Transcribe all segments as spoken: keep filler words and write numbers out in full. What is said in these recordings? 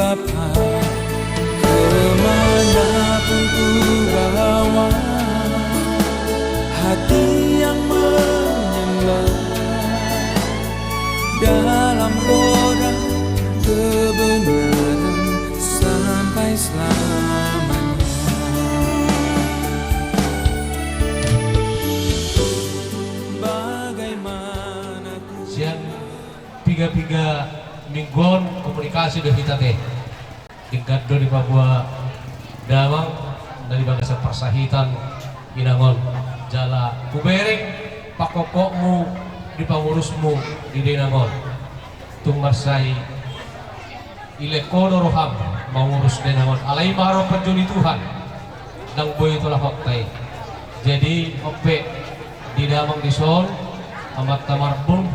Kemana pun ku bawa hati yang menyembah, dalam roda kebenaran sampai selamanya. Bagaimana ku Sian piga-piga minggu on komunikasi do hita te. Denggan do dipaboa damang na di bagasan parsahitan inang on. Jala hubereng pangkokkokmu di pangurusmu di dainang on. Tung marsai dilehon Ho do roham mangurus dainang on. Alai i ma harompahon ni Tuhan, ndang boi tolap hita i. Jadi on pe di damang dison, amanta Marbun,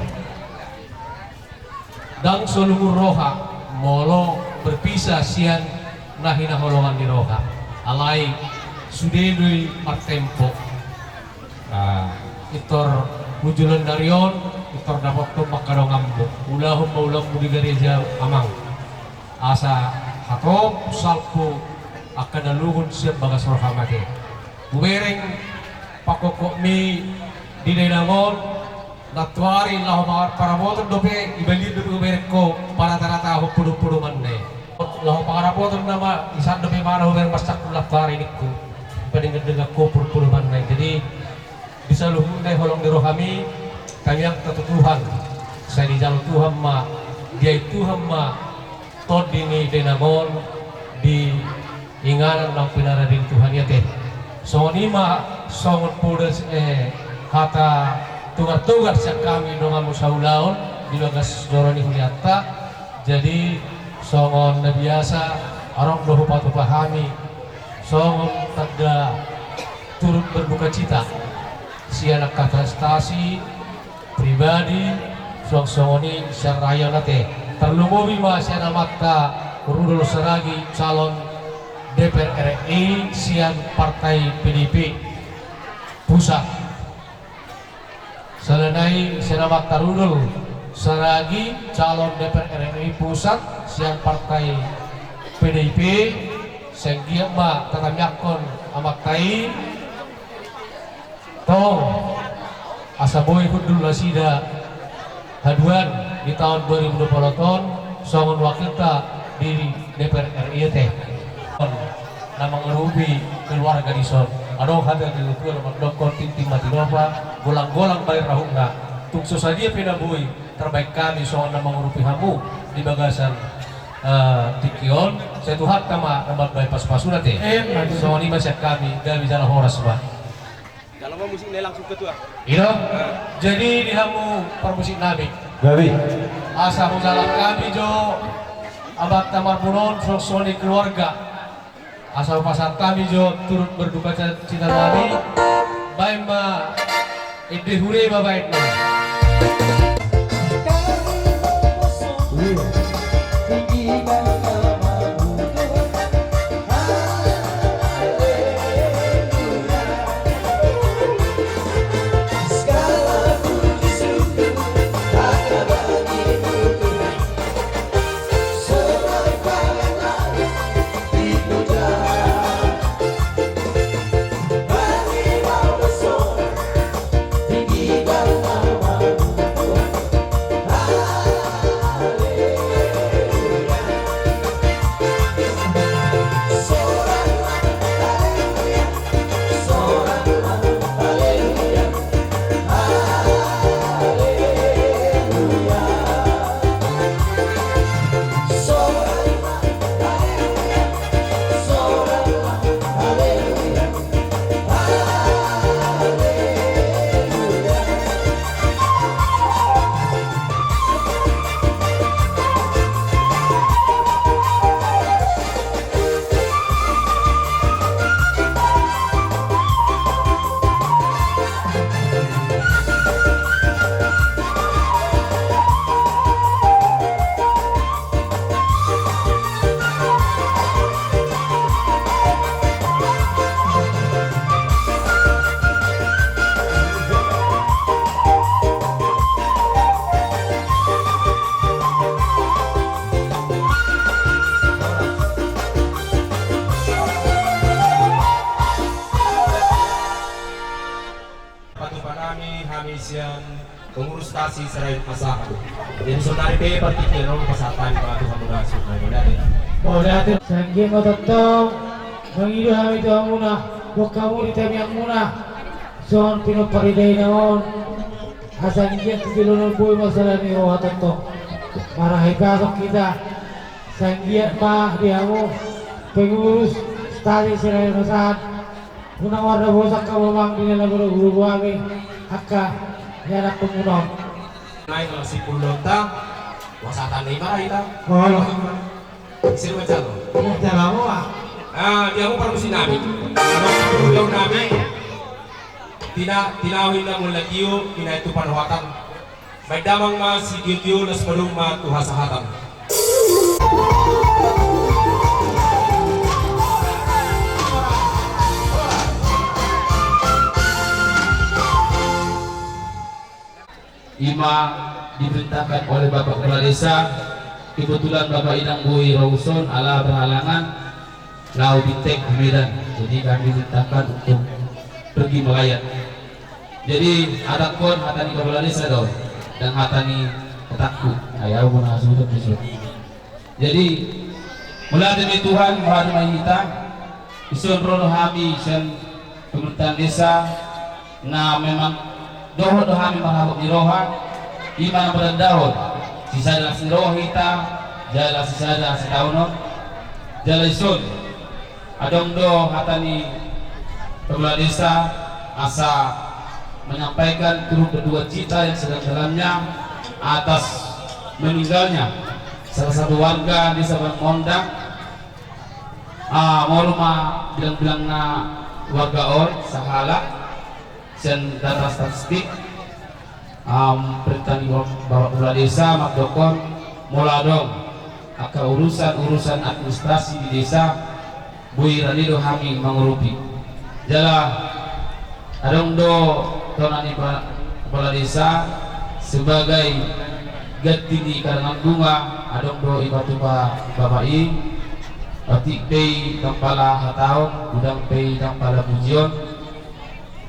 ndang so lungun roha molo berpisah sian na hinaholongan ni roha. Alai sude do i martempo. Ah, pintor hujolo ni ari on, pintor dapothon ma angka donganmu. Ulahon ma ulaonmu di gareja, amang, asa hatop salpu angka na lungun sian bagas roham ate. Hubereng pangkokkokmi di dainang on. Nantoari laho mangarapothon dope, ibalian dope hubereng ho parataratahon podompadomanna i. Laho mangarapothon nama, isaan dope ibana hubereng marsangkut nantoari ningku. Padengan-dengan ho podompadomanna i. Jadi di saluhutna i holong ni rohami, tangiangta tu Tuhan. Sai dijalo Tuhan ma, diain Tuhan ma tondi ni dainang on di inganan naung pinarade ni Tuhan i ate. Songon i ma songon poda, eh, hata togar-togar sian hami donganmu saulaon di bagas joro ni hulianta. Jadi songon na biasa, adong do hupatupa hami songon tanda turut berdukacita sian angka prestasi pribadi, suang songon i sian rakyat ate. Tarlumobi ma sian amanta Rudol Saragi, calon D P R R I sian Partai P D I P Pusat. Selain i sian amanta Rudol Saragi, calon D P R R I Pusat sian Partai P D I P, sai anggiat ma tatangiangkon amanta i. Tong, asa boi hundul nasida haduan di taon dua ribu dua puluh opat on, songon wakilta di D P R R I ate. Na mangurupi keluarga dison. Adong hata ni natuatua na mandokkon, tintin ma tinopa, golang-golang bahen rahutna. Tung so sadia pe na boi tarbahen hami songon na mangurupi hamu di bagasan, eh, tingki on, sai Tuhanta ma na mambahen pasu-pasuna ate. Emma tutu. Songon i ma sian hami, gabe jala horas ma. Jalo ma musikna langsung, Ketua. I do? Jadi di hamu parmusiknami. Gabe. Asa hujalang hami jo amanta Marbun on, songon i keluarga. Asa hupasahat hami jo turut berdukacitanami. Bahen ma, ende hure ma bahen ma. Stasi Serain Asahan. Jadi saudari pe partingkian on pasahat hami ma tu hamuna suhut nami. Mauliate. Mauliate. Sanggiat ma tongtong mangido hami tu hamuna, boan hamu di tangiangmuna. Songon pinompar i dainang on. Asa anggiat tu joloan on boi ma sala ni roha tongtong. Marhahipason hita. Sanggiat ma di hamu pengurus Stasi Serain Asahan. Unang mardapotan hamu amang di na manggohi hami angka ianakhonmuna on. Naeng lam sipul lonta. Wasatan ni mara ita. Olo. Sini macam. Macam apa? Ah, di hamu parmusik nami. Lam sipul lonta nami. Tina, tina wina mulai kiu, tina itu panuhatan. Baen damang ma sitio-tio, las madung ma tu hasahatan. I ma diperintahkan oleh Bapak Kepala Desa, kebetulan Bapak Inang boi ro dison ala berhalangan, laho bintek di Medan. Jadi kami diperintahkan untuk pergi melayat. Jadi hatangkon hata ni kepala desa do, dan hata ni hatangku. Ai au ma na sudah bisa. Jadi mauliate ma di Tuhan, mauliate ma di hita. Dison ro do hami sian pemerintahan desa, na memang dohot do hami marhabot ni roha. I ma na marandahon sisada las ni roha hita, jala sisada sitaonon. Jala dison adong do hata ni kepala desa asa menyampaikan turut berduka cita yang sedalam-dalamnya atas meninggalnya salah satu warga desa Bangmondang. Ah, molo ma bilang-bilang na warga on sahalak sian data statistik, am, perintah ni Bapak Kepala Desa mandokkon molo adong angka urusan-urusan administrasi di desa, boi rade do hami mangurupi. Jala adong do tona ni Kepala Desa sebagai ganti ni karangan bunga, adong do ipatupa bapak i. Otik pe i ndang pala hataon, godang pe i ndang pala pujion.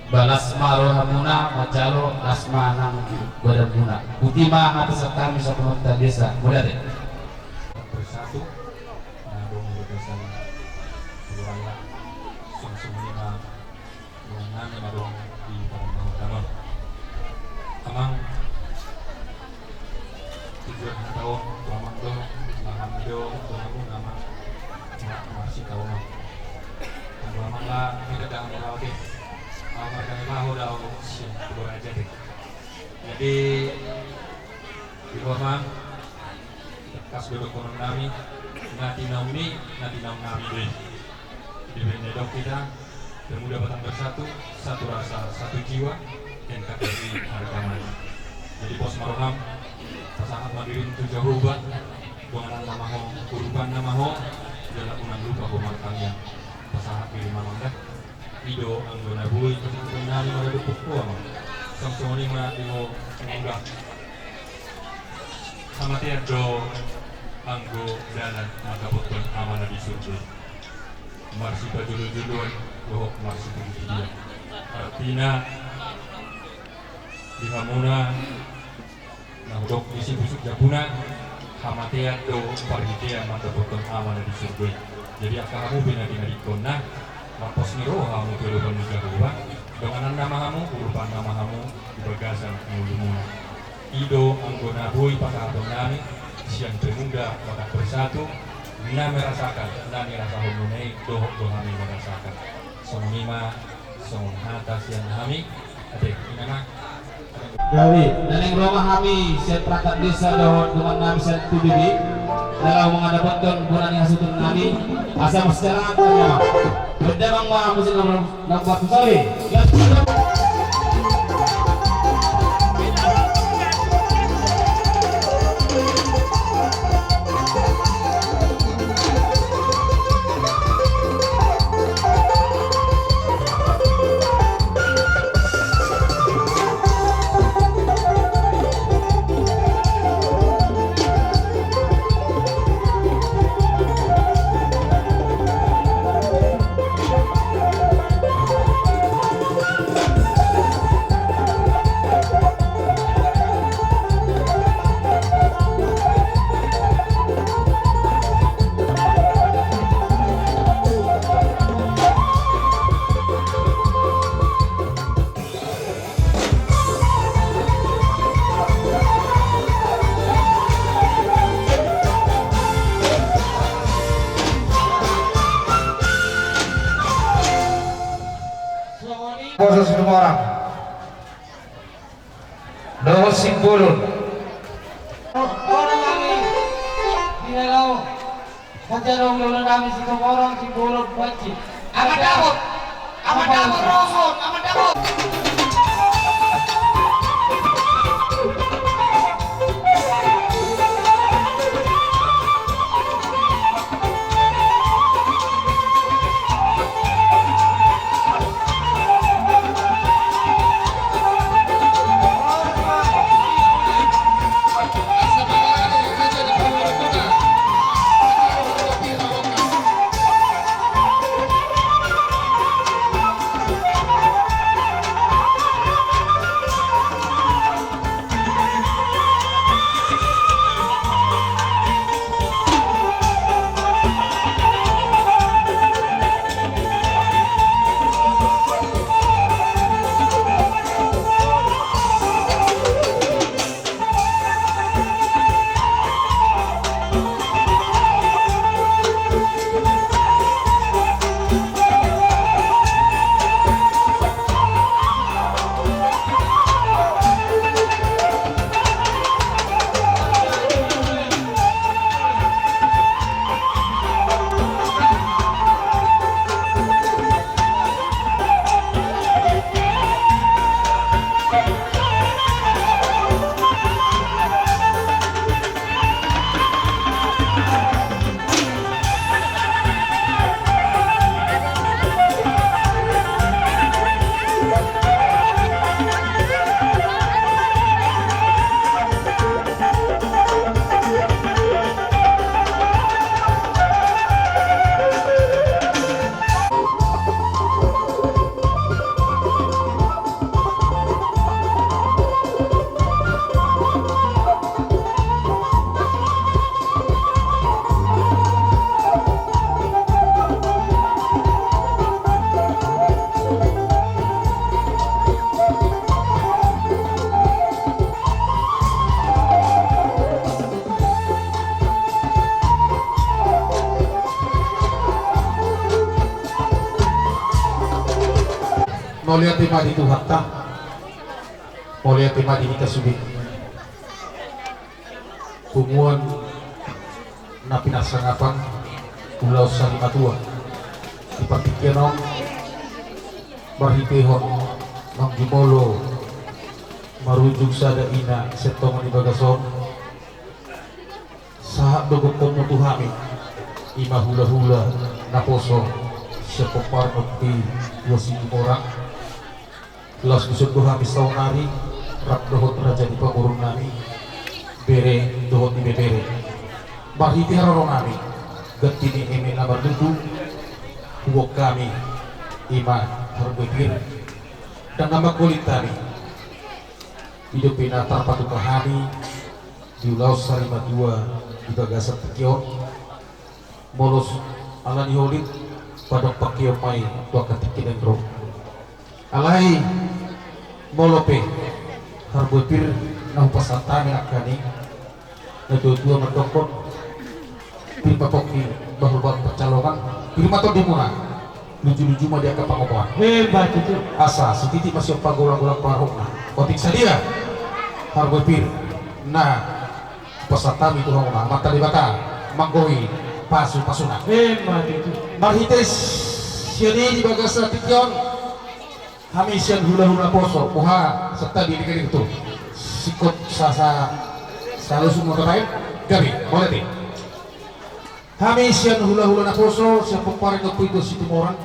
Ba las ma rohamuna manjalo, las ma nang badanmuna. Boti ma hata sian hami saponta desa. Mauliate. Bersatu. Nah, dong di desa Luraya. Songon i ma dongan nami na adong di Padang Pangotan on. Amang, tujuan hata on tu amang do, lahan do, dongan nami amang. Nah, masih tahu mah. Tunggu amang lah, kita jangan merauke. Amang marga ni Laho do au sian Kuloraja de. Jadi, di roha, tangkas do dohonon nami, na tinaon i, na tinaon nami do i. Di baen na didok hita, pemuda Batak Bersatu, satu rasa, satu jiwa, N K R I harga mati. Jadi pos ma roham, pasahat ma dirim tu Jahowa, donganan nama ho, urupan nama ho, jala unang lupa ho martangiang. Pasahat dirim ma amang da. I do anggo na boi pasahaton nami maradophon ho amang. Songon i ma di ho pemuda. Hamatean do anggo dalan mandapothon Ama na di surgo i. Marsipajolo-joloan dohot marsipagidi-gidian. Artina di hamuna na hudok di sibusuk jabuna, hamatean do parhitean mandapothon Ama na di surgo i. Jadi angka hamu pe na tinadingkonna, marpos ni roha hamu tu adopan ni Jahowa, donganan nama hamu, urupan nama hamu di bagasan ngolumuna. I do anggo na boi pasahaton nami sian pemuda Batak Bersatu, na merasakan na nirasahonmuna i dohot do hami merasakan. Songon i ma songon hata sian hami. Ate, inang. Jadi na naeng ro ma hami sian perangkat desa dohot dongan nami sian P B B na laho mangandapothon bona ni hasuhuton nami. Asa marsijalangan hami, amang. Baen damang ma musik na marpusari. Bolon. Bolon nami. Di halo. Saja dong bolon nami Situmorang, Simbolon, Panji. Amat dapot. Amat dapot, Roson. Amat dapot. Mauliate ma di Tuhanta. Mauliate ma di hita sude. Punguan na pinarsangapan ulaon sari matua. Di partingkian on marhitehon naung jumolo marujung sada ina sian tonga ni bagas on. Sahat do gokhonmu tu hami, i ma hulahula naposo sian pomparan ni ompu i Situmorang. Laos dison do hami saonari rap dohot raja ni pamoruon nami, bere dohot ibebere. Marhite haroro nami, ganti ni eme na marlutu, huboan hami, i ma harbue pir, ndang na manggolit hami. I dope na tarpatupa hami di ulaon sari matua di bagasan tingki on. Molo ala ni holit, pandok pangkeon ma i tu angka tingki na naeng ro. Alai molo pe harbue pir na hupasahat hami nangkaning, natuatua mandokkon, pir ma pongki bahulbahul pansalongan, pir ma tondimuna, lujuluju ma di angka pangomoan. Emma tutu. Asa sititi ma sian pagolanggolang pangarahutna. Otik sadia harbue pir na hupasahat hami tu hamuna, Amanta Debata manggohi pasupasuna. Emma tutu. Marhite sian i di bagasan tingki on, hami sian hulahula naposo, boha, santa di tingki on tu singkop sasa salusun mota baen, gabe, mauliate. Hami sian hulahula naposo sian pomparan ni ompu i Situmorang,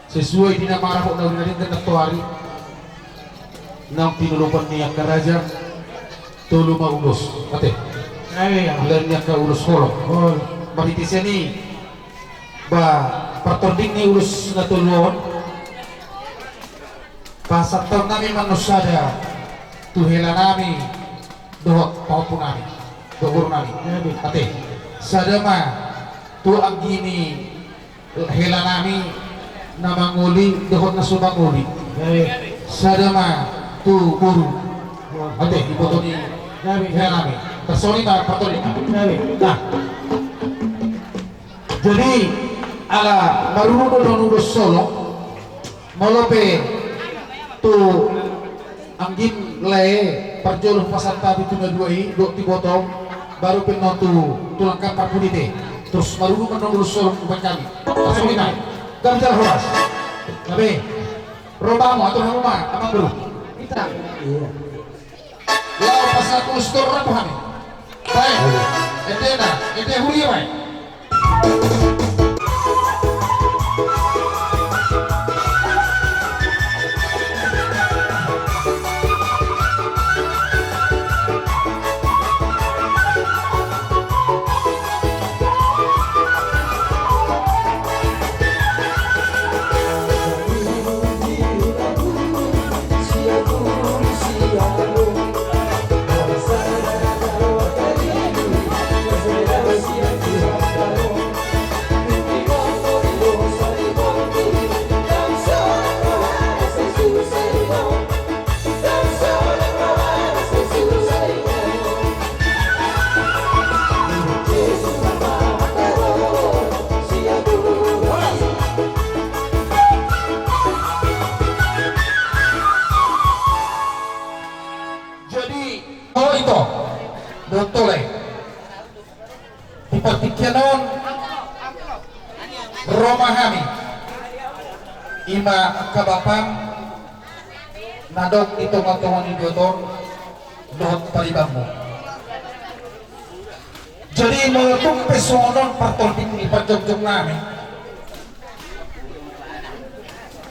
sesuai di na marapot na uli na denggan nantoari, naung tinolopan ni angka raja, tolu ma ulos, ate. Iya. Lain ni angka ulos holong. Holong. Marhite sian i, ba, partording ni ulos na tolu on, pasahathon nami ma annon sada tu hela nami dohot pahompu nami, dohot boru nami. Iya, iya. Ate, sada ma tu anggi ni hela nami na mangoli dohot na so mangoli. Iya, iya. Sada ma tu boru. Ate, iboto ni, iya, iya, hela nami. Tarsongon i ma partording. Iya, iya. Nah. Jadi, ala marurung do dohot ulos holong, molo pe tu anggim lae, Parjolo pasantabi tu na dua i, dohot tu ibotom, baru pe annon tu tulang kampar pudite. Terus marungu annon ulos holong umbahen hami. Langsung hita. Gabe jala horas. Gabe. Ro ma hamu, atur hamu ma, amang boru. Hita. Laho pasahat ulos tu rambu hami. Baen. Ende na, ende huria baen. Jadi, oh, ito. Betul, eh. Di partingkian on, ro ma hami. Ima angka bapam na adong di tongatonga ni dua ton dohot paribanmu. Jadi molo tung pe songon on partording ni parjongjong nami.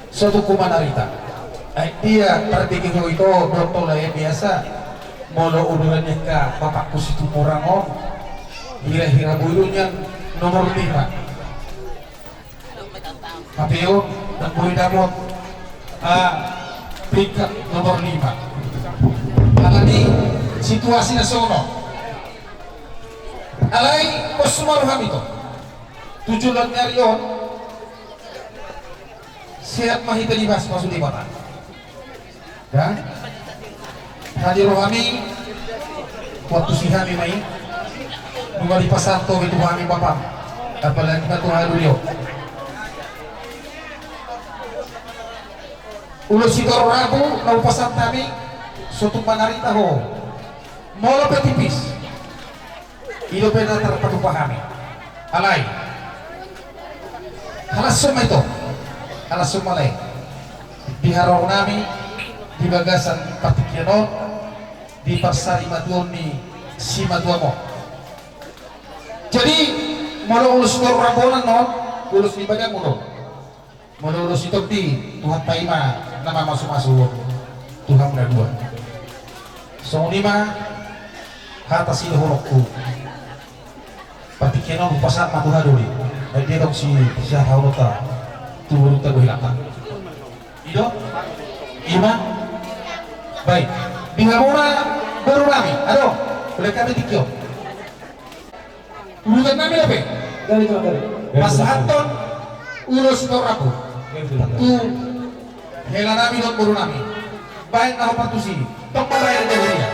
Sotung humanarita. Ai dia tarbege ho ito, dohot tole biasa. Molo uduran ni angka bapakku Situmorang on, hira-hira boi do nian nomor lima. Hape on, ndang boi dapot, ah, peringkat nomor lima. Alani situasi na songon on. Alai pos ma roham ito. Tu joloan ni ari on. Sehat ma hita, dibas ma sude bata. Ya. Hadir rohami, waktu si hami ma i. Nunga dipasahat Tobi tu hami bapam. Apalagi na tu halulion. Ulos sitorop rambu na hupasahat hami, sotung manarita ho. Molo pe tipis. I dope na tarpatupa hami. Alai. Halashon ma ito. Halashon ma lae. Di haroro nami, di bagasan partingkian on, di parsarimatuaon ni simatuam on. Jadi, molo ulos sitorop rambu on, ulos ni badanmu do. Molo ulos ni tondi, Tuhanta i ma na mamasumasu tu hamu na dua. Songon i ma hata sidohononku. Partingkian on hupasahat ma tu hamu do i. Baen dia dong si, si hata holonta tu borunta dohot inanta. I do? I ma? Baik. Di hamuna boru nami. Adong. Boleh kami tingki on. Urutan nami dope. Pasahathon ulos sitorop rambu tu hela nami dohot boru nami. Baen na hombar tusi. Tong ma baen jauh dia.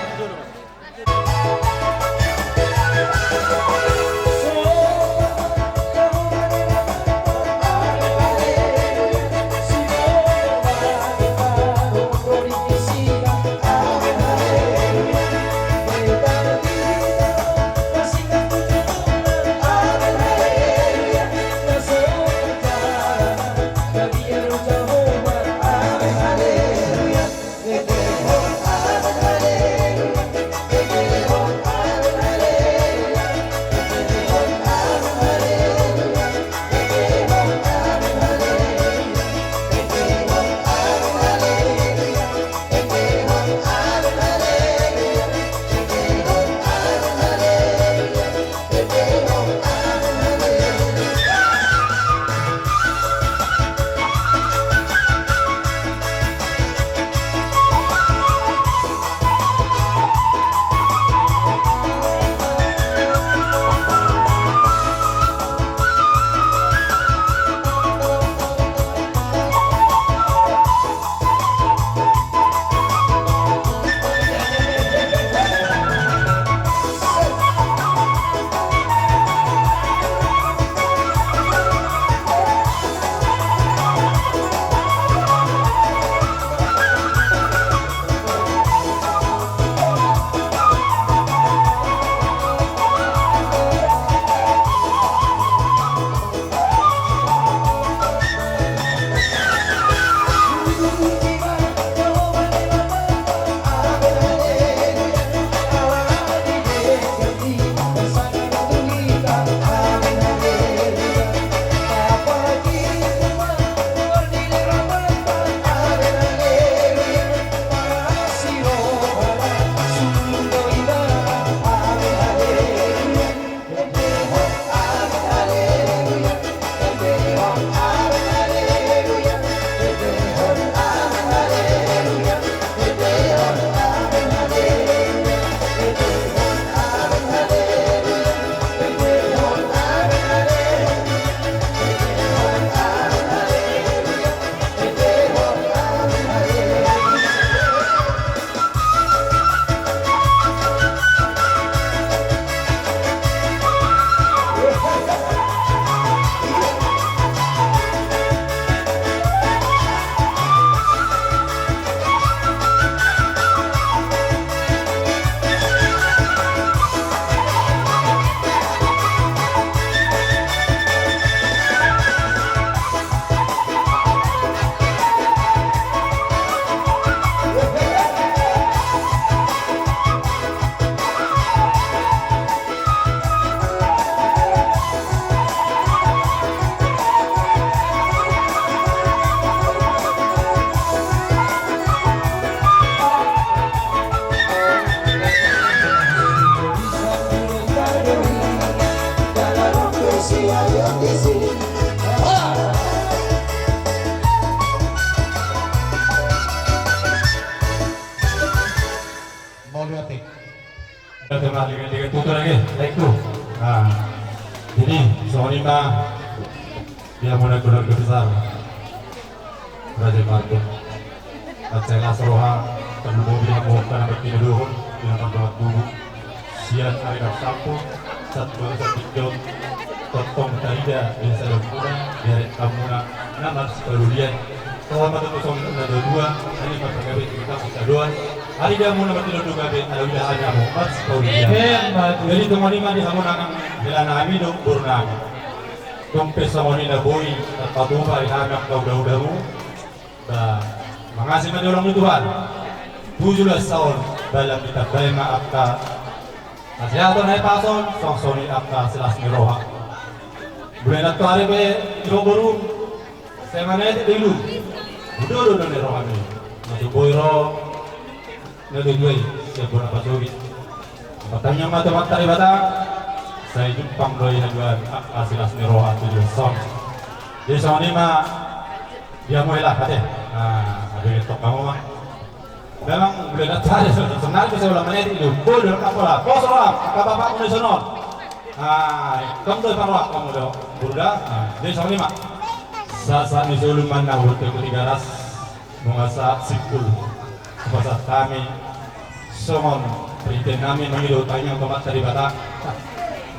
Kata mah dengan dengan tutur lagi, baik tu. Nah, jadi songon i ma di hamuna keluarga besar Raja Marbun. Mansai las roha, tarlumobi hamu angka na martinodohon di na mardongan tubu. Sian ari na sampul, sahat tu bagasan tingki on, tongtong tarida di sada muna, di ari hamuna na marsipaulian. Selamat untuk songon na dua-dua, ari ma pagabe di kita sadoan. Ari di hamuna martinodohon gabe, ala uida hami hamu marsipaulian. Jadi songon i ma di hamuna nang hela nami dohot boru nami. Dung pe songon i na boi tarpatupa di hami angka ulaulamu. Ba, mangasi ma di holong ni Tuhan. Tujuh belas tahun, ba lam ditambai ma angka hasehaton, hahipason, songon i angka silas ni roha. Mulai na tuari pe, iba boru, sai manetik do ilu. Udo do do ni roha ni. Masuk boi ro. Na dua-dua i, siap bona pasogit. Martangiang ma tu Amanta Debata, sai jumpang do i na dua, angka silas ni roha tu dia son. Jadi songon i ma, dia mulai lah, kate. Nah, ada yang tok kamu mah. Memang boleh nak cari, sebenarnya bisa ulang menit itu. Boleh, tak apa lah. Pos lah, angka bapak mulai sonon. Nah, kamu tuh parwak kamu do. Udah, nah, jadi songon i ma. Sa, sa, ni solu mana, udah tiga ras. Nunga sahat simpul, hupasahat hami songon paritemponami mangido tangiang tu Amanta Debata.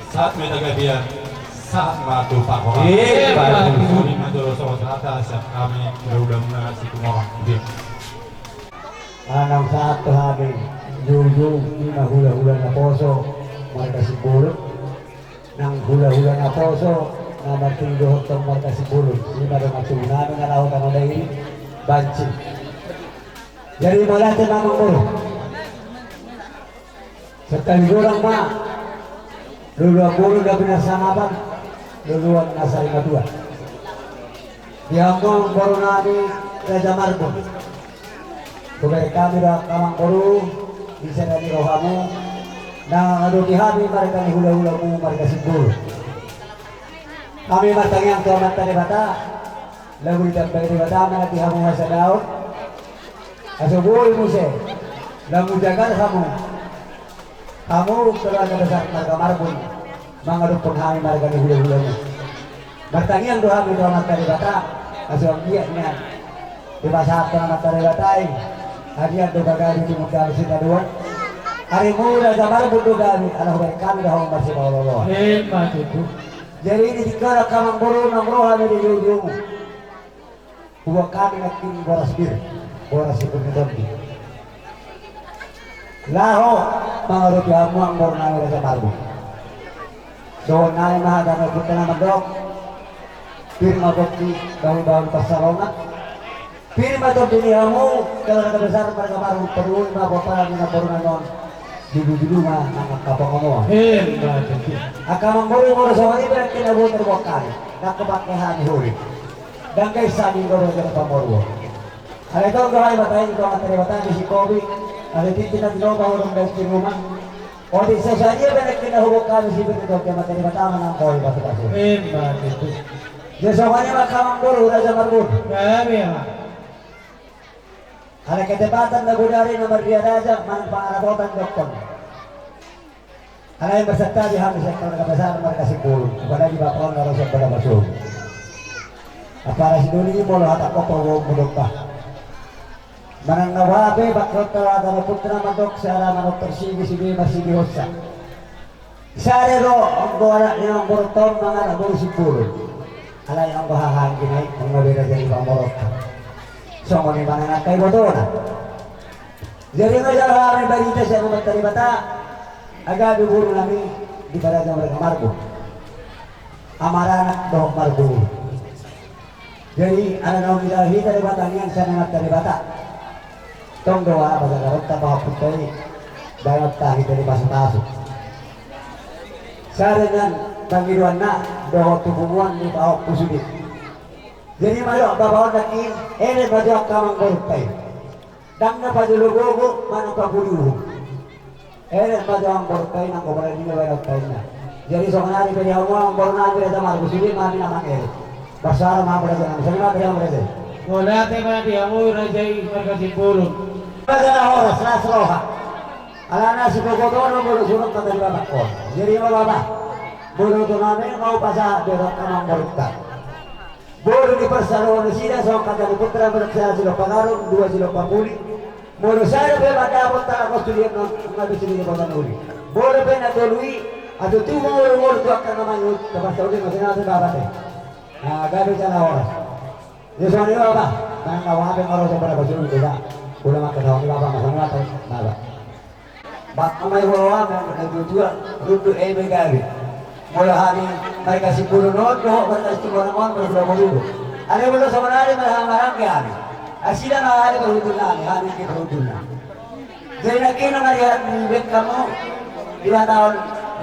Sahat ma hita gabe, sahat ma tu parhorasan. Ima tutu. Songon i ma jolo songon hata sian hami, mauliate ma sian hami. Ima. Ala naung sahat tu hami, jujur, ima hulahula naposo marga Simbolon. Nang hulahula naposo na martinodohon tong marga Simbolon, ima dongan tubunami na laho tano dairi, banci. Jadi mauliate ma amangboru. Santali godang ma, luluan bolon na pinarsangapon, luluan na sarimatua. Di hamu amangborunami Raja Marbun. Hubereng hami do angka amangboru, di sada ni rohamu, na mangadopi hami marga ni hulahulamu marga Simbolon. Hami martangiang tu Amanta Debata, lagu ditambai Debata ma na di hamu hasadaon, asa boi muse, lagu jagar hamu. Hamu keluarga besar marga Marbun, mangadophon hami marga ni hulahulamu. Martangiang do hami tu Amanta Debata, asa anggiat nian dipasahathon Amanta Debata i, hadian do pagabe di mundani sitadoan. Arimu Raja Marbun do gabe, ala hubereng hami do hamu marsipaolooloan. Ima tutu. Jadi di tingki on angka amangboru, naung ro hami di ujungujungmu. Huboan hami nangkin boras bir, boras siput ni tondi. Laho mangadopi hamu amangborunami Raja Marbun. Dohononnami ma hata ni ompunta na mandok: Pir ma pongki, bahulbahul pansalongan. Pir ma tondi ni hamu keluarga besar marga Marbun, paduahon ma pomparan ni namborunami on. Jujujulu ma nang angka pangomoan. Ima tutu. Angka amangboru, molo songon i berarti na boi tarboan hami, nangkin pake hami holi. Dang gabe sanding do roja ni pamoruon. Alai tong do hami matahi tu Amanta Debata di sikopi, alai tintin na tinopa holong dao di rumah. Otik so sadia pe nangkin na huboan hami sipir ni tondi, Amanta Debata ma nang boi pasupasu. Ima tutu. Jadi songon i ma angka amangboru Raja Marbun. Ima. Alai ketepatan na bodari na marria raja manang pangarapotan dokkon. Alai marsantabi hami sian keluarga besar marga Simbolon, apalagi bapa on na ro sian Padang Pasogit. Apala sidoli molo hata kopa uommu domba. Manang na boha pe, bangkot hata ni ompunta na mandok: Sihalaman on tarsigi, sude marsigihonsa. Sada do anggo anak ni amangboru on manang anak boru Simbolon. Alai anggo haha anggi nai, anggo beda jadi pamoruonta. Songon i ma nang angka ibotona. Jadi nga jala hami barita sian Amanta Debata, gabe borunami di Raja Marga Marbun. Amaranak dohot marboru. Jadi ala naung didok hita Debata nian sian Amanta Debata. Tong do aha pajagaronta pahompunta i, baenonta hita dipasupasu. Sada nian pangidoanna dohot tu punguan ni pahompu sude. Jadi madok bapa on nangkin, eme ma jo angka amangborunta i. Dang na pajolo gogo manang papudi uhum. Eme ma jo amangborunta i, nang gogo na dina baenonta inna. Jadi songon i pe di hamu amangborunami Raja Marbun, sude ma hami na mangele. Marsoara ma hamu rajanami, songon i ma pe di hamu raja i. Mauliate ma di hamu raja i marga Simbolon. Raja na horas, las roha. Alana siboto do molo songon hata ni bapak on. Jadi ma bapa, molo tonami ma hupasahat do tu angka amangborunta. Boru ni parsaoran nasida songon hata ni putra, molo sada silompa garon, dua silompa puli. Molo sada pe mandapot, tala kos tu dia non, nunga bisa di batan uli. Molo pe na tolu i, asa tubu molo molo tu angka na mangihut, tapasau di masing-masing bapa te. Na gabe jala horas. Ia songon i ma bapa, manang na ua pe molo songon pada pasulu tu da. Ula mangkatahon i bapa, masang mata bapa. Bapa ma i boha, manang na tuatua, runduk eme gabe. Molo hami marga Simbolon on dohot marga Situmorang on, molo suda boru do. Alai molo songon ari ma hami marangge hami. Nasida ma ari parhundul nami, hami anggi parhundulna. Jadi nangkin ma di hami, baen hamu di mata on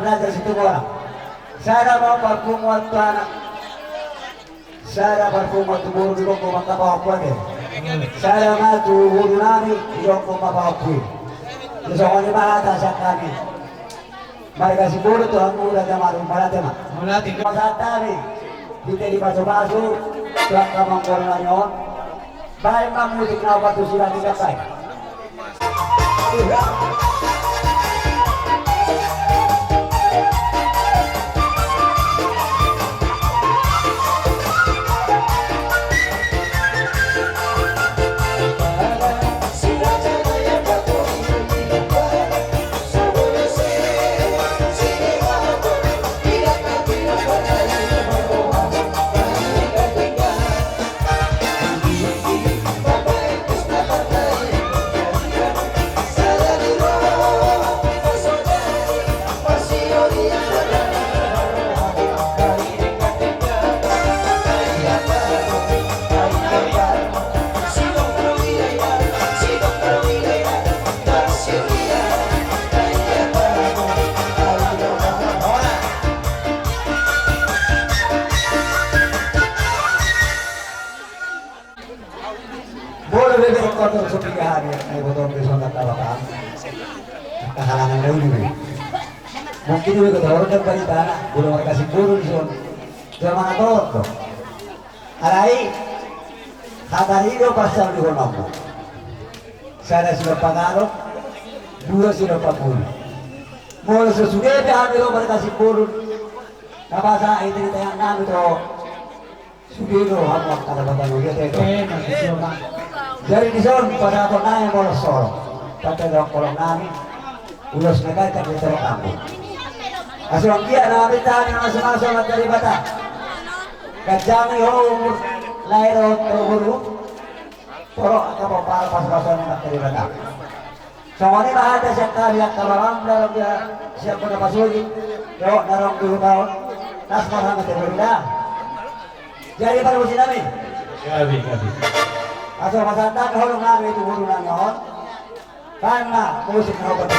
Raja Situmorang. Sada ma parpunguan tu anak. Sada parpunguan tu boru, didok ma pahompu ate. Sada ma tu boru nami, didok ma pahompu i. Songon i ma hata sian hami. Marga Simbolon tu hamu Raja Maru, mauliate ma. Mauliate. Pasahat hami. Di te di pasupasu tu angka amangboru nami on. Baen ma musik na opat tu sila tiga baen. Molo bebek kotor sopi hami, ai botol di sontak kawakan. Kahalangan na uli be. Mungkin uli kotor dan bari tanah, molo marga Simbolon di son. Dia mangator do. Alai hata ni do pasal di honongmu. Sada silompa garon, dua silompa puli. Molo so sude pe hami do marga Simbolon. Na pasa i tengah-tengah nami do. Sude do hamu angka dapatan on, ia teto. Eh, maksudnya, Bang. Jadi di son pasahaton nami molo soro. Pasahaton holong nami. Ulos na gabe di torop nami. Asa anggiat na minta hami masumasu ma Debata. Ganjang i ho umur, lae dohot boru. Torop angka pomparan pasupasu ni Debata. Songon i ma hata sian hami angka amang na ro di sian Kota Pasogit, dohot na ro di huta on, las ma hami tu boru da. Jadi parmusik nami. Gabe, gabe. Asa pasahat holong nami tu boru nami on. Baen ma musik na opat.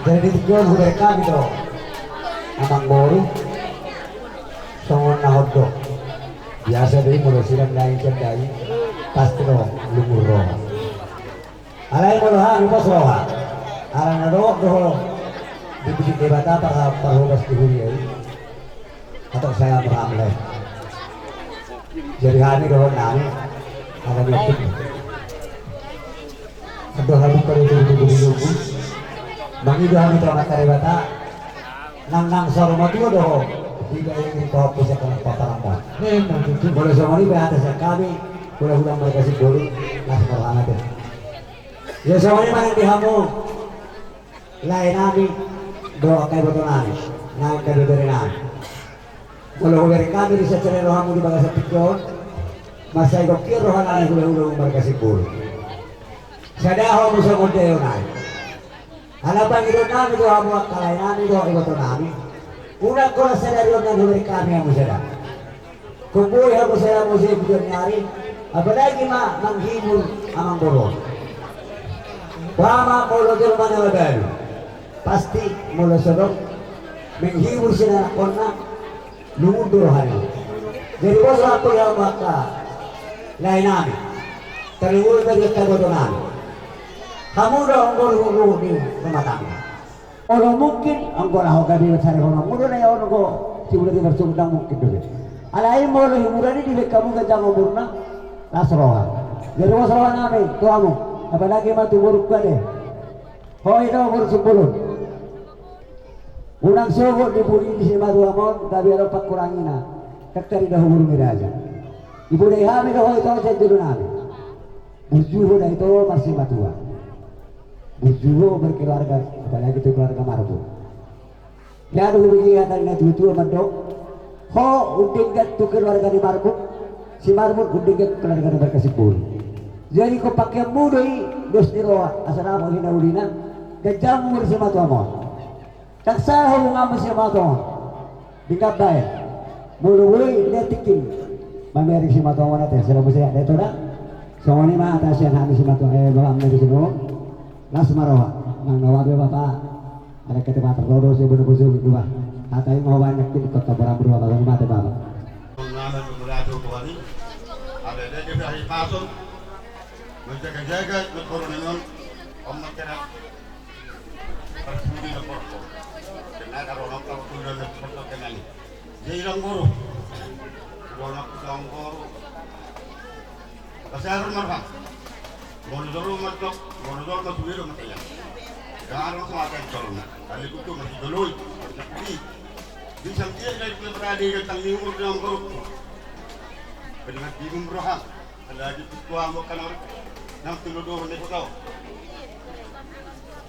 Jadi di tingki on hubereng hami do, amang boru, songon na hot do. Biasa do i molo silang dai sian dai, pasti do luhut roha. Alai molo hami pos roha, ala na dohot do ho dipuji Debata par-, parhobas di huria i. Atau saya meramu lai. Jadi hami dohot nami, ala ni itu. Aduh, hami pada itu, itu, itu, itu. Mangido hami tu Amanta Debata, nang, nang saur matua do ho, tidak ingin kau pusat anak papa nama. Memang itu. Boleh sama ni, be, atas yang kami, boleh ulang mereka si boru, nas merana tu. Ya, songon i ma nang di hamu. Lae nami dohot angka iboto nami, nang angka ibebere nami. Molo hubereng hami di sasada rohamu di bagasan tingki on, mansai gokkian roha nami hulahula marga Simbolon. Sada ho muse songon daion nai. Ala pangidoan nami do hamu angka lae nami dohot iboto nami. Unang holan sadari on na hubereng hami hamu sada. Humboi hamu sada muse di ujung ni ari, apalagi ma manghibur amangboru on. Umpama molo jolma na mabalu, pasti molo so dok menghibur sian anakkonna, lungun do rohana. Jadi boso hamu angka lae nami, tarlumobi ma di angka iboto nami. Hamu do anggo ruhut-ruhut ni rumah tangga. Olo mungkin anggo na ho gabe sari hono mudo na ia on anggo si muda di marsuhut, ndang mungkin dope. Alai molo hiburan i dibaen hamu ganjang umurna, las roha. Jadi boso roha nami tu hamu, apalagi ma tu borungku ate. Ho i do boru Simbolon. Unang sogot dipudi di simatuam on gabe adong pangkurangina. Ndang tarida ho boru ni raja. Dipudi hami do ho i tu sian jolo nami. Burju ho da ito marsimatua. Burju ho berkeluarga, apalagi tu keluarga marbun. Ia do hubege hata ni na tua-tua mandok, ho undenggan tu keluarga ni marbun, si marbun undenggan tu keluarga ni marga Simbolon. Jadi ho pakeanmu do i dos ni roha, asa dapot hinaulina, ganjang umur simatuam on. Ndang salah hubunganmu simatuam on. Denggan baen. Molo boi, dia tingki mamereng simatuam on ate, sada muse da ito da. Songon i ma hata sian hami simatuam, eh, bapakmu di son on. Las ma roha. Nang na babe bapa. Ada kata bapa, rodo si bodo bosu gitu bah. Hata i ma ho baen nangkin kota Borambu bapa, songon i ma ate bapa. Menjaga-jaga negara ni on. Om masyarakat. Parsudi na porko. Kena karo na porko, kena ni. Jadi langgoru. Dua na porko langgoru. Pasar marha. Molo jolo matok, molo jolo matok, molo matok. Jangan orang tua akan jolo. Kali kutu masih jolo. Tapi di samping dari berada di tanggung jawab langgoru. Benar bingung roha. Ala di tua mo kan orang nang tinodohon ni kota.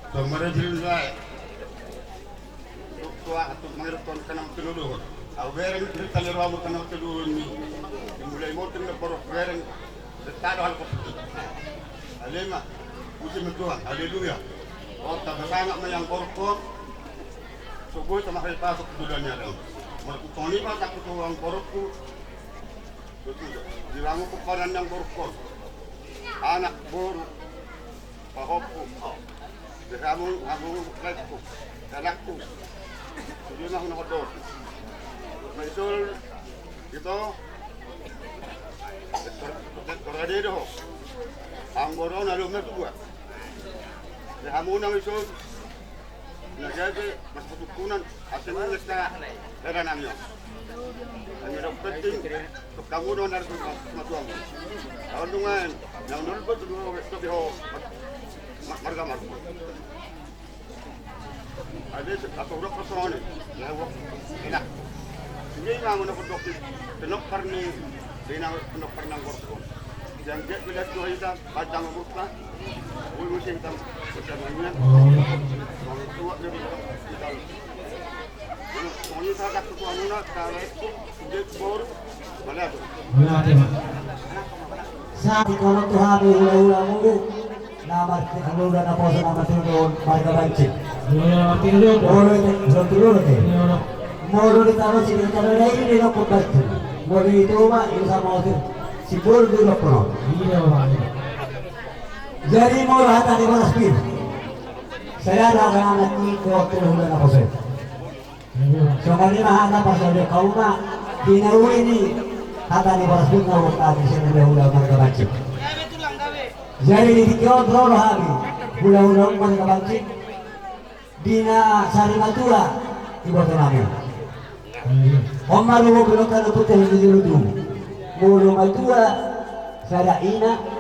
Tomara jirin lae. Tuk tua, tuk mangirup tuan kanang tinodohon. Au bereng cerita ni rohamu kanang tinodohon ni. Dimulai motor na porok bereng. Betado hal kopi. Alema. Puji ma Tuhan. Haleluya. Oh, tambah sangat ma yang porok. Sogoi sama hari pasok tu dunia dong. Mereka toni ma takut orang porokku. Betul. Di hamu pomparan ni amborungkon. Anak boru. Pahompu. Di hamu, hamu laengku. Anakku. Di hamu na hodor. Maisol. Ito. Sektor, sektor ade do. Amboru na lumia tu gua. Di hamu na maisol. Na gabe, mas patukunan, asal nesta, hera nami on. Hanya dok penting, tuk kamu do na harus mas tuamu. Awan dungan, yang dulu pun dulu, tapi ho, ma-, marga marga. Ada se-, atau dok kosong ni, ya, wak, enak. Ini mah mana pun dok, tenok parni, bina tenok parnang gorkon. Yang dia bila tuh hitam, Pantang umurta. Ulu sing tam. Pertanian. Orang tua jadi kita. Ini saya tak ketua muna, kalau itu dia baru. Mana tu? Mana ada, Pak? Saat di kolom tu hami hula-hula mulu. Nama hula-hula na poso nama tu don marga Banci. Iya, iya, Pak Tindo. Molo itu, belum dulu nanti. Iya, Pak. Molo di tanah sini, tanah lain di Lombok Banci. Molo itu, Pak, itu sama Otir. Simbol di Lombok. Iya, Pak. Jadi molo hata ni boras pir. Saya ada anak ni kuat tu hula na poso. Songon i ma hata pasal dia kau ma. Di na uli ni hata ni boras pir na hula ni sini dia hula marga Banci. Jadi di tingki on ro hami hula-hula marga Banci. Di na sari matua iboto nami. Oma rumo belok kanan putih di julu tu. Molo matua sada ina.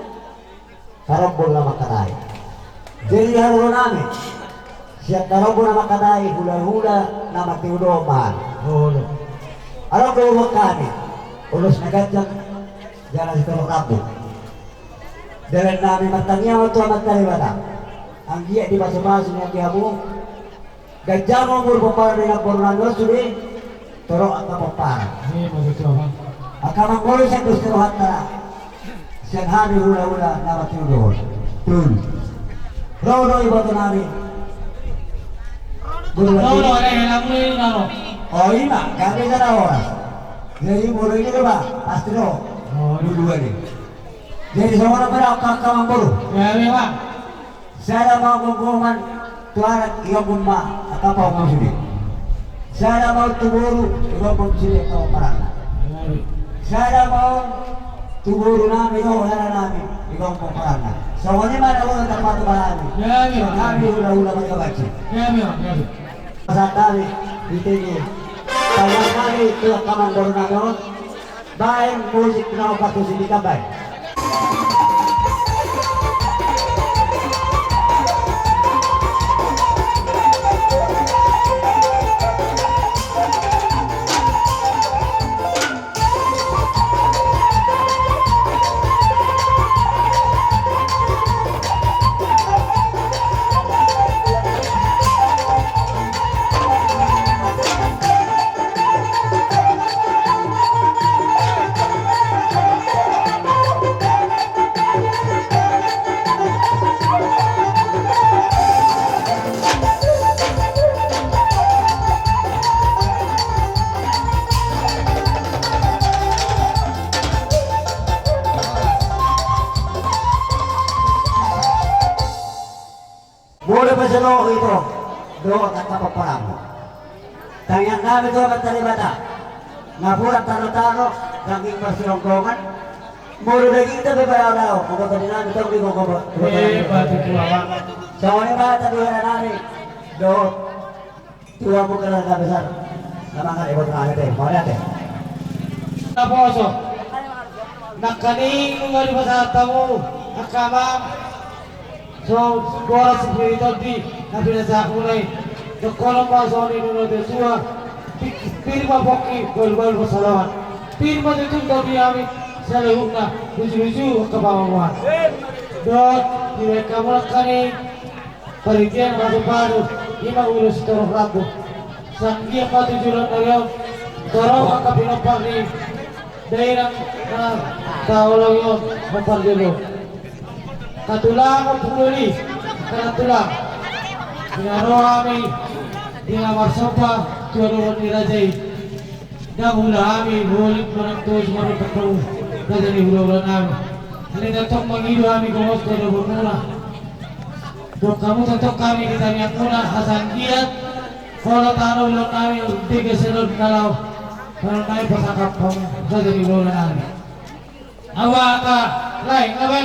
Tarombol na mangkatai. Jadi haroronami sian tarombol na mangkatai hula-hula na mangkeudon ma. Olo. Adong do uruan hami. Ulos na ganjang jala sitorop rambu. Dalan nami martangiang tu Amanta Debata. Anggiat dipasu-pasu ni anggi hamu. Ganjang umur pomparan ni namboru nami on sude, torop angka pomparan. Angka amang boru, sai dos ni rohanta sian hami hulahula na martinodohon. Tolu. Ro do iboto nami. Boru. O ima, gabe sada horas. Jadi boru i do ba pasti ro. Dua-dua i. Jadi songon on ma da angka amang boru. Sada ma gonggongan tu anak, igomgom ma angka pahompuna sude. Sada ma on tu boru, igomgom sude angka pomparanna. Sada ma on tu boru nami dohot hela nami, igomgom pomparanna. Songon i ma na boi tarpatupa hami. Hami hulahula Marga Banci. Pasahat hami di sini. Pasahat hami tu angka amang boru nami on. Baen musik na partusi di tambai. Molo pe so ro hita dohot angka pomparanmu, tangiang nami tu Amanta Debata, napuran tarotaro, daging marsilonggongan. Molo dagingta pe padaodao, molo tondinami tong di gogo. Songon i ma tu hela nami dohot tu hamu keluarga besar na mangalehon boru nami pe. Mauliate. Naposo. Nangkaning nunga dipasahat hamu angka amang, so boras sipir ni tondi na pinasahatmuna i. Dok holan ma songon i nunga tua, pir ma pongki, balu-balu pansalongan. Pir ma tutu tondi nami saluhutna, luju-luju angka pamomuan. Dohot dibaen hamu nangkaning paritian patu-patu, ima ulos sitorop rambu. Sai anggiat ma tu joloan ni ari on torop angka pinompar ni dainang na taoloi on, pompar jolo. Hatulang, Ompung Doli, hatulang. Di na ro hami, di na marsomba tu adopan ni raja i. Ndang huula hami holit manang tosi maruntak hamu, raja ni hulahula nami. Alai tongtong mangido hami gomos tu adopanmuna. Dok hamu tongtong hami di tangiangmuna, asa anggiat holan tano ulaon nami, dege sedon na laho, tano nai pasangap hamu, raja ni hulahula nami. Awa ka lain, awa.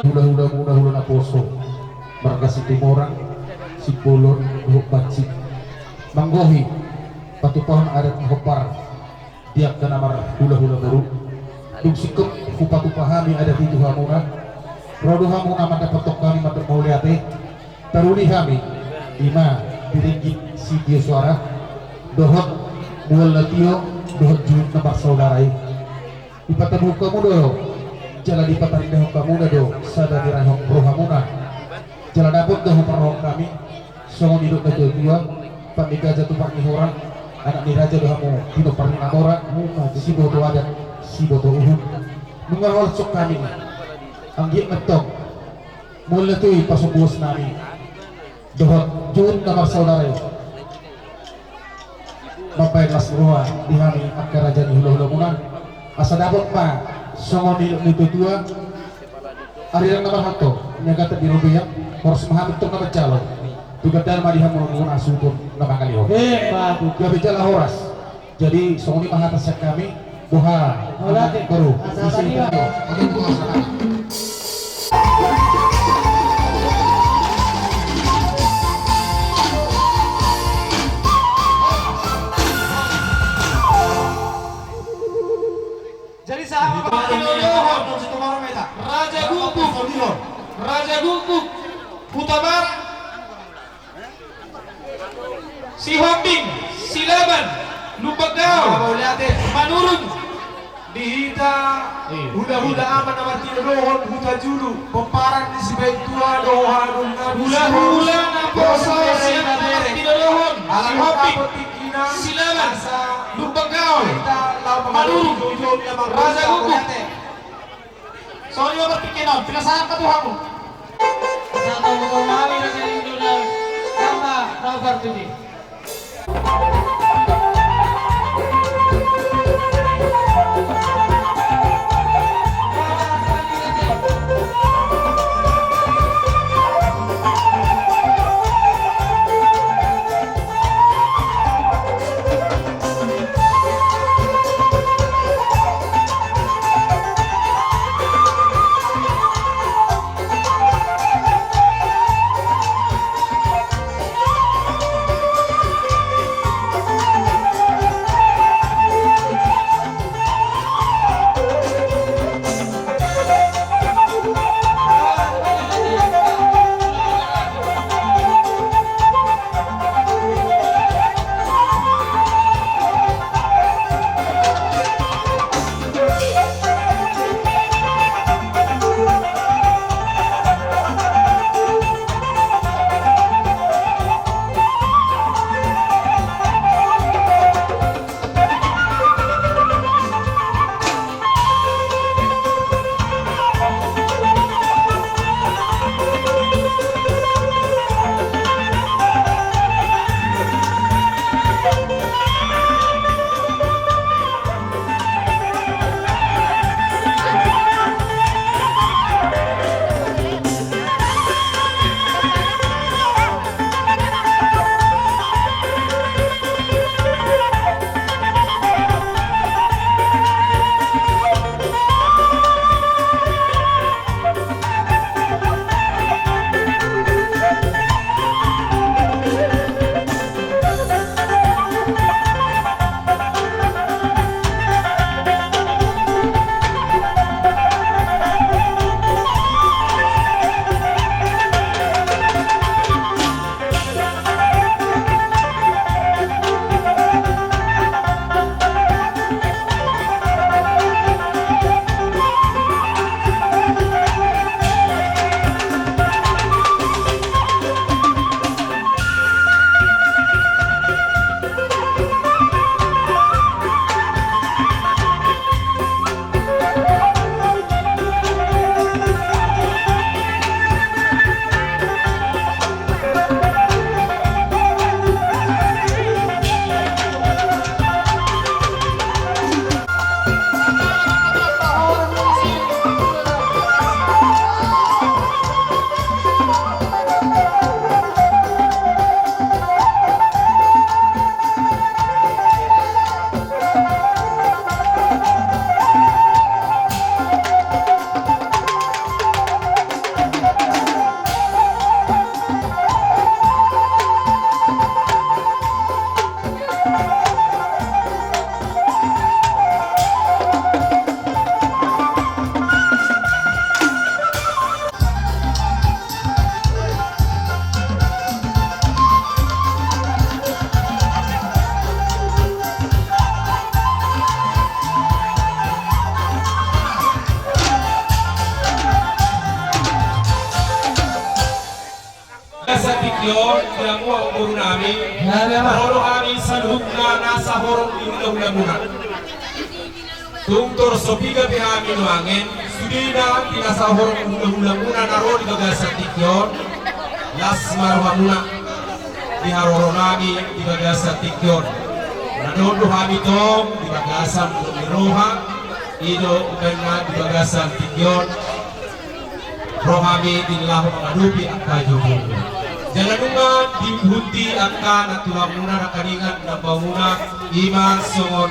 Hula-hula muna, hula naposo, marga Situmorang, Simbolon dohot Banci, manggohi patupahon adat na hombar di angka na marhula-hula boru. Dung singkop hupatupa hami adat i tu hamuna, ro do hamuna mandapothon hami mandok mauliate. Taruli hami, i ma di ringgit sitio soara dohot mual na tio dohot juhut na marsaudara i. Dipatabuhon hamu do jala dipataridahon hamuna do sada ni rohamuna. Jala dapot do huparrohahon hami songon nidok na tua-tua, pat ni gaja tu pat ni hora, anak ni raja do hamu, pinompar ni na mora, siboto adat, siboto uhum. Nunga holan songon hami, anggiat ma antong mual na tio i pasombuhon nami dohot juhut na marsaudara i mambahen las ni roha di hami angka raja ni hula-hula muna. Asa dapot ma songon nidok ni na tua-tua, arirang na marhalto, na gata di robean, horas ma hami antong na manjalo. Tu gandana ma di hamu na mangasuhon, na mangalehon. Emma tutu. Gabe jala horas. Jadi songon i ma hata sian hami, boha. Mauliate. Boru. Asa tadi, Pak. Jadi sahat ma, Pak. Raja Guguk. Raja Guguk. Hutabarat. Sihombing, Silaban, Lumban Gaol, Manurung. Di hita hula-hula ama na martinodohon Hutajulu, pomparan ni Sibahentua dohot hula-hula naposo sian na martinodohon Sihombing, Silaban, Lumban Gaol, Manurung. Raja Guguk. Songon i ma partingkian on, pinasahat ma tu hamu. Satahu kau mami na jadi unduna, sama, na partingki. Ion, di hamu amangboru nami, ro do hami saluhutna na sahorong ni hulahulamuna. Tung tor so piga pe hami nuaeng, sudena di na sahorong ni hulahulamuna na ro di bagasan tingki on, las ma rohamuna di haroro nami di bagasan tingki on. Na dohot do hami tong di bagasan ni roha, i do umbahen na di bagasan tingki on. Ro hami di laho mangadopi angka joujou. Jala nunga diihuti angka nantulang muna, nangkiningan na baoa muna, i ma songon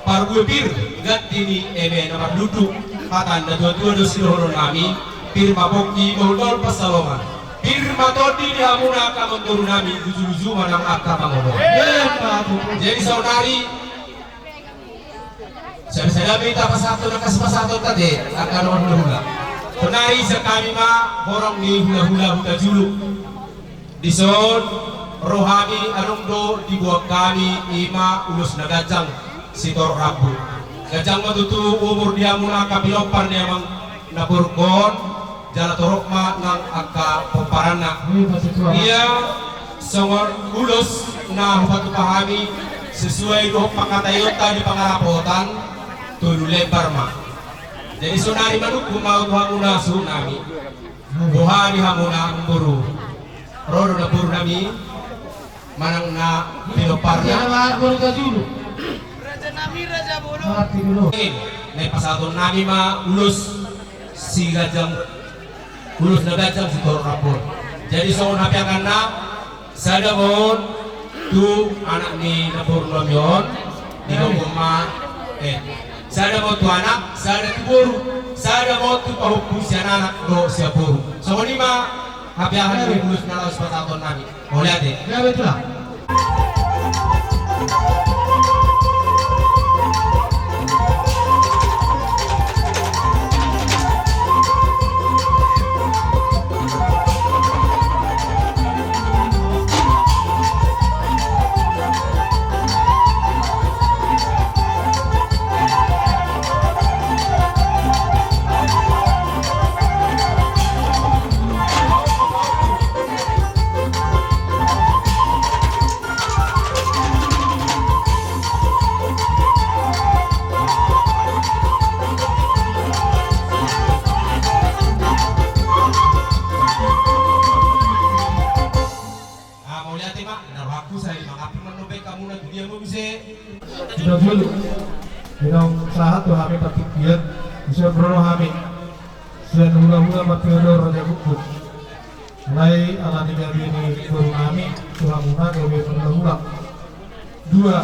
parbue pir, ganti ni eme na marlundu. Hata ni na tuatua do sidohonon nami, pir ma pongki, bahulbahul pansalongan. Pir ma tondi di hamuna angka amangboru nami, lujuluju ma nang angka pangomoan. Jadi saonari Sada-sada pe hita pasahathon angka sipasahatonta, ate, angka dongan hulahula. Saonari sian hami ma horong ni hulahula Hutajulu. Dison ro hami, adong do diboan hami, i ma ulos na ganjang sitorop rambu. Ganjang ma tutu umur di hamuna angka pinompar ni amang na borungkon, jala torop ma nang angka pomparanna. Ia songon ulos na hupatupa hami sesuai dohot pangkataionta di pangarapotan, tolu lembar ma. Jadi saonari manungkun ma tu hamuna suhut nami. Boha di hamuna amangboru? Ro do namboru nami manang na pinomparna. Raja nami, raja boru. Naeng pasahaton nami ma ulos siganjang, ulos na ganjang sitorop rambu. Jadi songon hapeanganna, sada ma on tu anak ni namboru nami on, didokkon ma, eh, sada ma on tu anak, sada tu boru, sada ma on tu pahompu sian anak dohot sian boru. Songon i ma hapeangan ni ulos na laho sipasahaton nami. Mauliate. Ah, mauliate ma, na rohangku sai mangampir ma on baen hamuna tu dia ma muse. Ina julu. Ina sahat tu hami patik dia. Bisa bro hami. Sian hulahula Martirion raja Gukguk. Alai ala ni gabe ni boru nami tu hamuna gabe hulahula. Dua,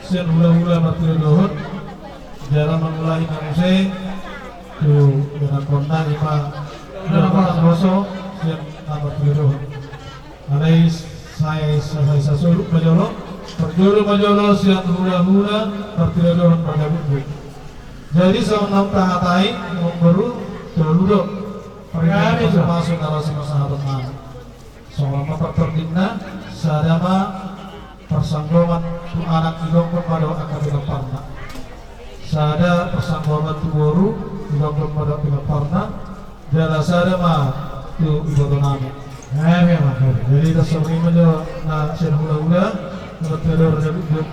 sian hulahula Martirion dohot. Jala mangulahi na muse tu ianakhonna i ma. Dua, Martirion dohot. Sian na Martirion dohot. Alai sai, sai, sai sasoluk ma jolo. Parjolo ma jolo sian hulahula Martirion dohot raja Gukguk. Jadi songon na tahatai, amangboru, tolu do. Parjolo ma jolo. Masuk na laho sipasahaton nami. Songon ma partordingna, sada ma parsanggoman tu anak, dilonggom ma dohot angka pinomparna. Sada parsanggoman tu boru, dilonggom ma dohot pinomparna. Jala sada ma tu iboto nami. Jadi tarsongon i ma jolo na sian hulahula, na Martirion raja Gukguk.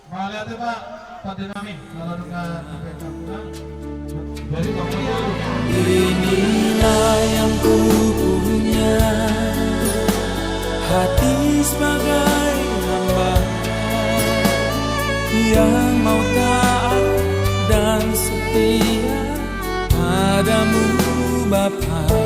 Mauliate ma pande nami, lalu dengan. Jadi, inilah yang kupunya, hati sebagai hamba yang mau taat dan setia padamu, Bapa.